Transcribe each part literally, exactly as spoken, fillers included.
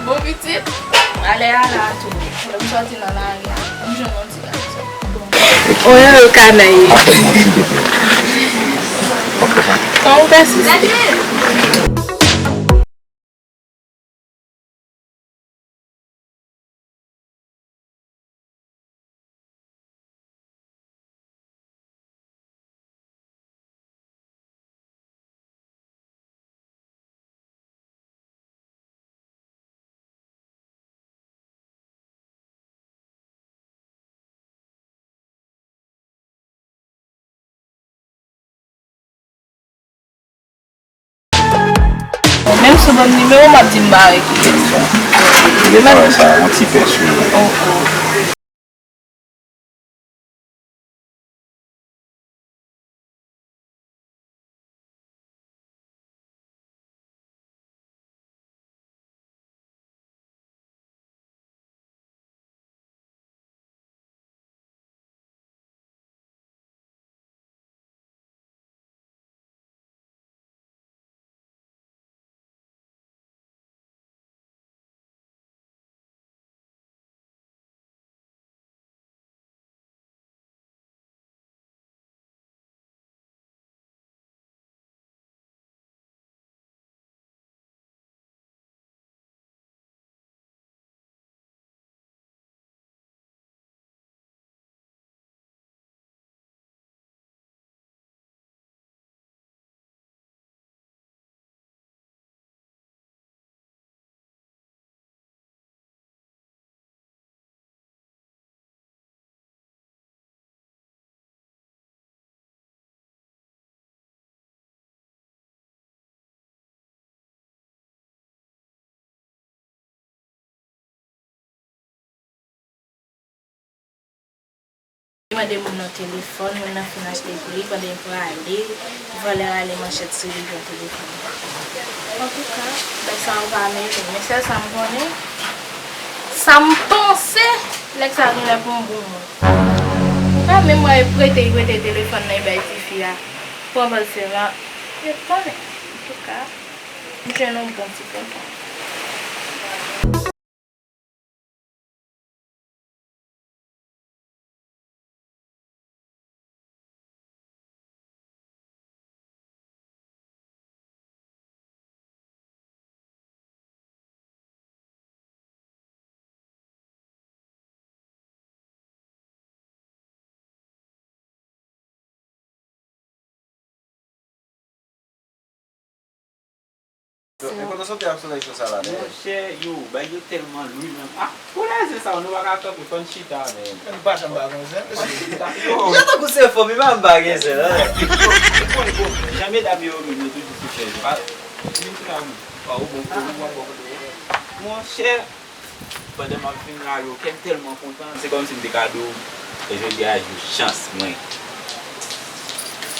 Bon pitit, alè a la tou. Lè m sòti nan lari a, m jwenn yon ti gason. Bon. Oyo yo kanay ye. Kan ou pèsiste. Menm sou banm nimewo, m ap di m pa rekile. Li menm. Sa, yon ti pès, wi. Oh, oh. Li mande moun nan telefòn, moun nan fin achte pou li, pandan l prale, li fè lè rale manchèt sou li pran telefòn. Antouka, bagay sa yo pa menm, men sèl sa m konnen, sa m panse, nèg sa genlè pou yon bon moun. Pa menm wè, prete, prete telefòn nan, li bay tifi a. Pran bal sèlman. Yo konnen. Antouka, m jwenn yon bon ti tonton. Yo, e kote w soti ak sou nèg sou sa la, nèg? Monchè, yo, bagay yo tèlman lwi menm. Ah, pou lèzin sa, nou pa ka kanpe, fò n chita, menm. Nou pa janm pa gon zen, mesye. Fò n chita, yo. Yo tankou se fòm, li pa m pa gen zen, non. Ou konnen, bon, jan medam yo menm, yo toujou sou chèz. Pa, vin chita, wi. Wa, ou bon, ou bon, bon, bon. Monchè, pandan m ap vin la, yo, kè m tèlman kontan. Se kòmsi m te ka di w, e jodi a jou chans mwen.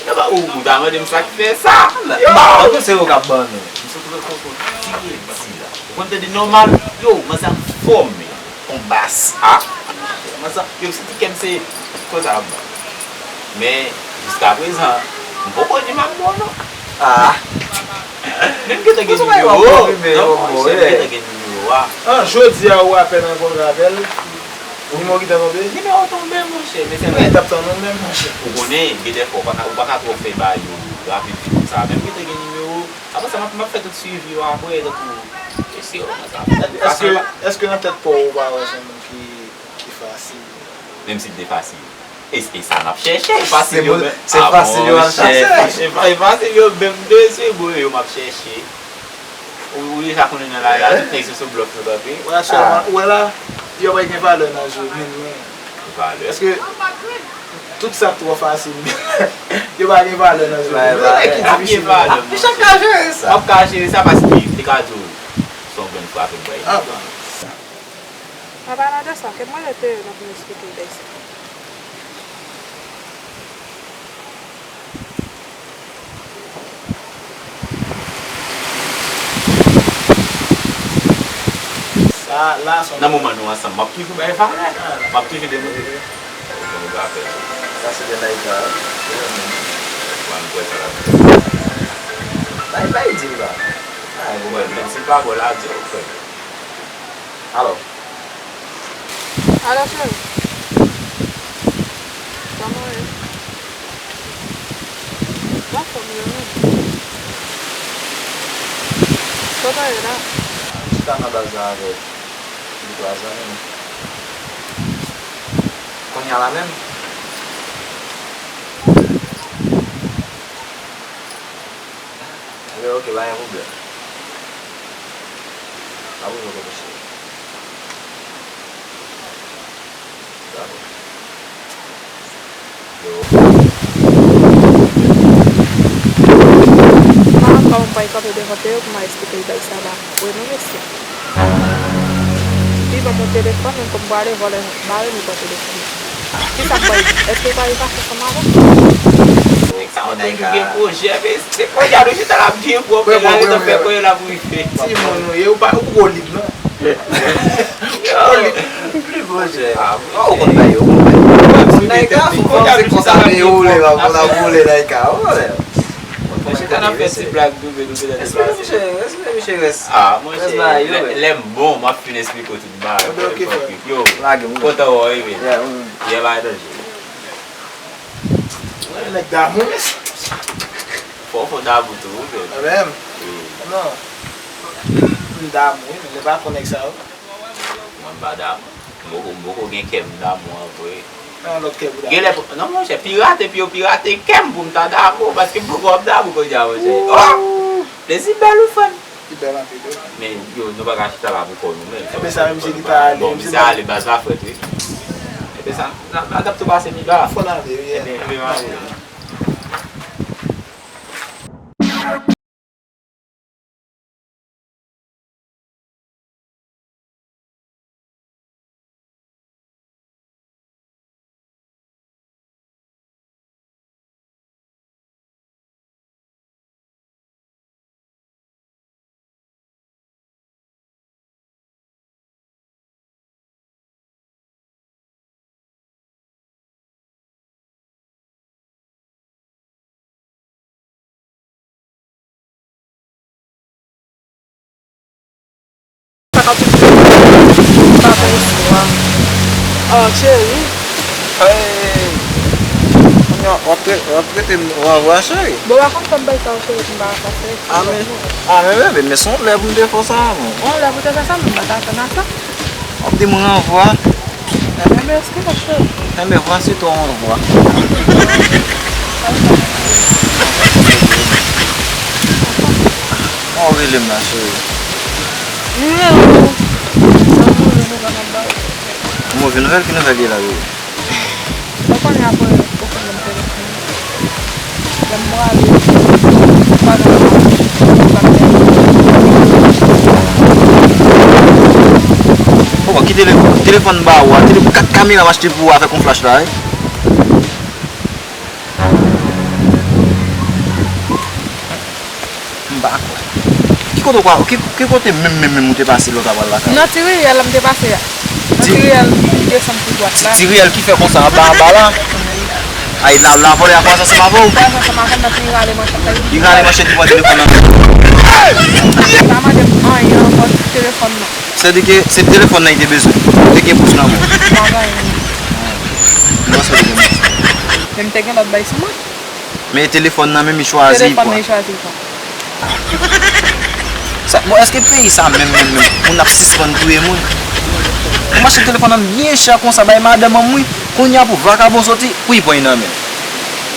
Yo ba ou, ou ta mande m sa k fè sa. Yo! Ba, ou se yo k ap ban nou. M sot rekonprann ti redi la. Ou konn tande nòmal? Yo, manzè anfòme. On bas. Ah. Manzè, yo, si ti kè m se, kote a ban. Men, jiskaprezan, m poko di m ap bon, non. Ah. Men m gentan gen nimewo. Non, monchè, m gentan gen nimewo a. Ah, jodi a ou apèn rankontre avè l. Nimewo gentan tonbe? Nimewo tonbe, monchè. Men sèlman, li t ap tann ou menm, monchè. Ou konnen, gen dèfwa, ou pa ka, ou pa ka twò fè bagay yo rapid konsa. Men m gentan gen nimewo. Apre sa, m ap, m ap fè tout swivi yo apre, tankou, mesye yo nan sa. Èske, èske nan tèt pa w, ou pa wè se yon moun ki, ki fasil? Menm si l te fasil. E, e sa n ap chèche, fasil yo menm. Se fasil yo al chase. E fa-, e fasil yo menm, de se bo yo m ap chèche. Ou, ou deja konnen nan lari a, tout nèg se sou blòf nou kanpe. Wè, sèlman, ou wè la, yo pa gen valè nan je moun, non. Valè. Paske tout sa k twò fasil, yo pa gen valè nan je moun. Yo nèg ki difisil. Ap gen valè, monchè. Chak ka jere sa. M ap ka jere sa paske m te ka di w, se yon grenn frape m bay. Ah, bon. An palan de sa, kèt mwen rete nan pou m esplike w bagay sa. Sa la, nan moman nou ansanm, m ap toujou bay valè. M ap toujou demontre. Bon, nou ka fè. Sa se de Naïka. Mwen, m kwè sa la. Bay, bay, di l la. Ou konprann? Menm si l pa bon, l a di w, frè. Alò. Alò, cheri. Kòman w ye? M anfòm, wi. Kote w ye la? M chita nan baz la avèk de twa zanmi m. Kounye a la menm? Ebyen, oke, pa gen pwoblèm. Pa bezwen kote cheri. Dakò. Yo. Mwen pa wè m pral kanpe devan peyi pou m al esplike l bagay sa la. Wi, non, mesye. Li ban m yon telefòn, men kòm m prale, vòlè bare li pran telefòn nan. Kisa m pral di? Èske l pral efase ansanm avè m? Nèg sa, yon nèg ki gen pwojè, men se pwojè a nou chita l ap byen pwòp, nèg la ret ap fè kòlè l ap rive. Timoun ou ye, ou pa, ou poko lib, non. Yo, li pwojè. Ah, ou konn bagay yo, ou konn bagay yo. Nèg la fou kòm se konsa, men yo, ou lè pa pou la boule, nèg la, ou lè. Mwen chita n ap fè ti blag, nou vle, nou vle. Respè, misye, respè, misye, rès. Ah, mwen, lè, lè m bon, m ap fin esplike w tout bagay. Ebyen, oke, frè. Yo, lage m, kontan wè w, wi. Yeah, wi. Yeah, bay danje. Mwen, nèg damou, mesye. Fò, fò damou tou, wi, frè. Mwen menm? Wi. Non. M damou, wi, men m pa konn nèg sa yo. Mwen, m pa damou. M poko, m poko gen kè m damou an vre. Nan lòt kè pou damou. Genlè, non, monchè, pirate, pi yo pirate kè m pou m ta damou, paske m poko ap damou kounye a, monchè. Oh! Plezi bèl, wi, frè m. Li bèl anpil, wi. Men, yo, nou pa ka chita la pou kò nou, men. Ebyen, sa menm, misye ki pa ale, bon, misye ale, baz la frèt, wi. Ebyen, sa, n ap, n ap adapte pase Miba. Fò n ale, wi. Ebyen, ebyen, ale. Sa k ap fè pa fè isi a. Oh, cheri. Hey. Kounye a, w ap tre-, w ap trete m ranvwa, cheri? Bon, w pa konn fè m bay sa, cheri, pou m pa pase. Ah, men, ah, men, bebe, men se yon lè pou m te fè w sa, non? Yon lè pou te fè sa, men m pa t atann a sa. W ap di m ranvwa. Enben, eske w ap fè? Enben, vwasi to ranvwa. Kòman w rele m la, cheri? M rele w. Sa m rele nou pa nan bay. Move nouvèl, ki nouvèl ye la, bebe? Ou konnen apre ou fè m telefòn. Lè m prale, pa gen anyen. Bon, ki tele-, telefòn m ba ou a, tele-, kat kamera m achte pou ou avèk yon flach la, wi. M pa kwè. Ki kote w pa, ki, ki kote menm, menm, menm ou te pase lè w t ap al lakay ou? Nan ti riyèl la m te pase a. Nan ti riyèl ki desann tou dwat la. Ti riyèl ki fè konsa anba, anba la. Ay, la, la vòlè a kwaze ansanm avè w? Kwaze ansanm avè m, epi li rale manchèt la. Li rale manchèt, li pran telefòn nan. Li pa mande m anyen ankò, se telefòn nan. Sètadi ke se telefòn nan li te bezwen. Li te gen pous nan men w. Pa gen anyen. M panse w te gen pous. Men m te gen lòt bagay sou mwen. Men telefòn nan menm li chwazi l pran. Telefòn nan li chwazi l pran. Sa, bon, èske peyi sa menm, menm, menm, moun ap sispann touye moun? Ou mache telefòn nan byen chè konsa, bay madanm an, wi. Kounye a pou vakabon soti, pou li pran nan men l.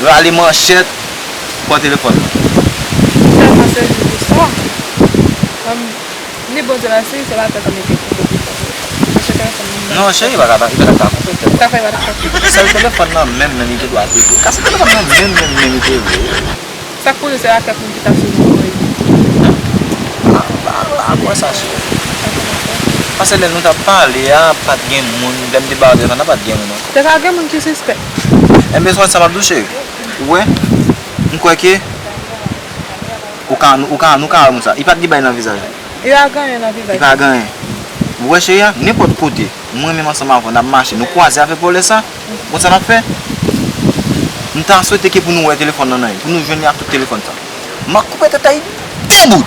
Rale manchèt, pran telefòn nan. Tèlman sezi pou sa. Ni Bondye mèsi, se latè sa mete pou kote pou telefòn. Paske telefòn nan. Non, cheri, li pa ka, li pa ka koupe telefòn. Sa fè li pa ta ka koupe. Sèl telefòn nan menm, menm, li te dwe koupe. Kase telefòn nan menm, menm, menm, li te vle. Sa k pou di se latè pou di ta sou nou. A, a, a, kwè sa, cheri. Paske lè nou t ap pale a, pa t gen moun, lè m te ba w telefòn nan, pa t gen moun ankò. Te ka gen moun ki sispèk. Enben, se sa m ap di w, cheri. Ou wè? M kwè ke Ou ka, ou ka, nou ka wè moun sa. Li pa t gen bagay nan vizaj li. Li pa gen anyen nan vizaj li. Li pa gen anyen. Ou wè cheri a, nenpòt kote, mwen menm ansanm avè w, n ap mache, nou kwaze avèk vòlè sa, ou konn sa n ap fè? M ta swete ke pou nou wè telefòn nan nan li, pou nou jwenn li ak tout telefòn sa. M ap koupe tèt a li de bout.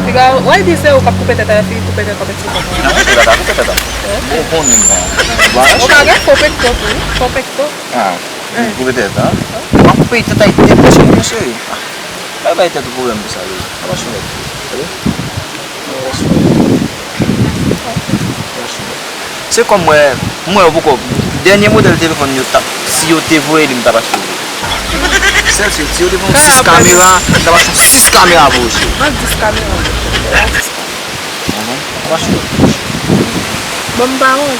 Li Wè di se ou k ap koupe tèt a fi, koupe tèt kòm ekspresyon. Non, se pa ta koupe tèt a. Ou konnen mwen. Ou ka gen fo pekto tou, fo pekto. Ah, koupe tèt a. W ap koupe tèt a, te pwoche, mesye. Bay bay tèt ou pwoblèm pou sa, wi. Sa pa chonje. Tande? Sa pa chonje. Se kòm mwen, mwen poko. Dènye modèl telefòn yo t ap, si yo te voye li, m t ap achte li. Sèl si, si yo te voye yon sis kamera, m t ap achte yon sis kamera pou ou, cheri. An dis kamera. An dis kamera. Bon, m pa wè.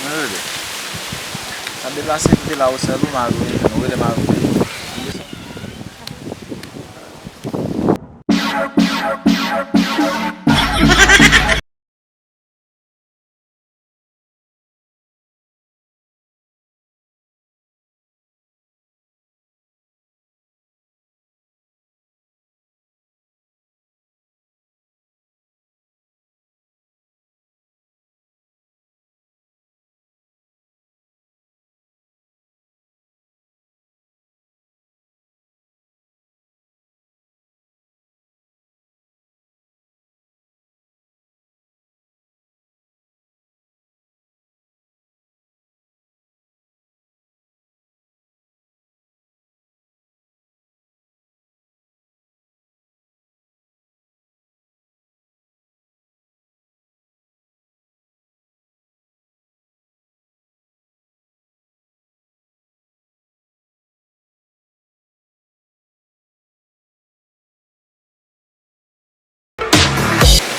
Mwen rele. Sa deplase kite la ou sèl ou, mari w, ou rele mari w.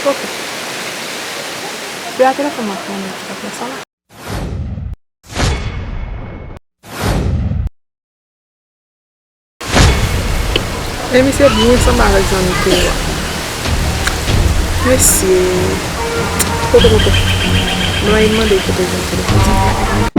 Ok. Be a telefòn mwen konnen ki pa fè sa la. E misye bon ansanm avèk zanmi Teo a. Mesye. Kote, kote? Mwen mande kote zanmi Teo a.